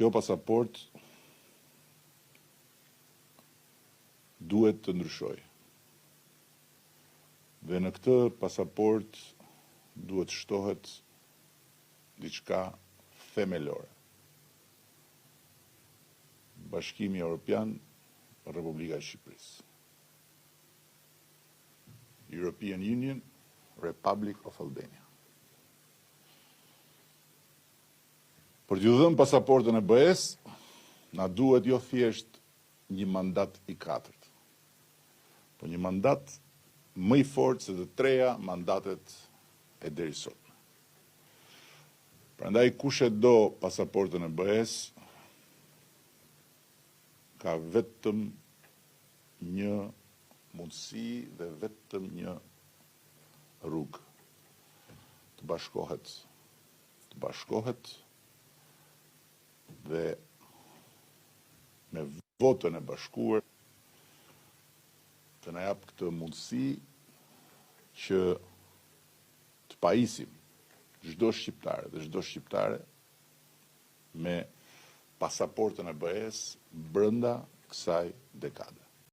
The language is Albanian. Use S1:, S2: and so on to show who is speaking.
S1: Kjo pasaportë duhet të ndryshojë. Dhe në këtë pasaportë duhet shtohet diçka themelore. Bashkimi Europian, Republika e Shqipërisë. European Union, Republic of Albania. Për t'ju dhënë pasaportën e BE-së, na duhet jo thjesht një mandat i katërt, po një mandat më i fortë se të treja mandatet e derisotme. Prandaj kush e do pasaportën e BE-së, ka vetëm një mundësi dhe vetëm një rrugë. Të bashkohet të bashkohet dhe me votën e bashkuar të na japë këtë mundësi që të pajisim çdo shqiptar dhe çdo shqiptare me pasaportën e BE-së brenda kësaj dekade.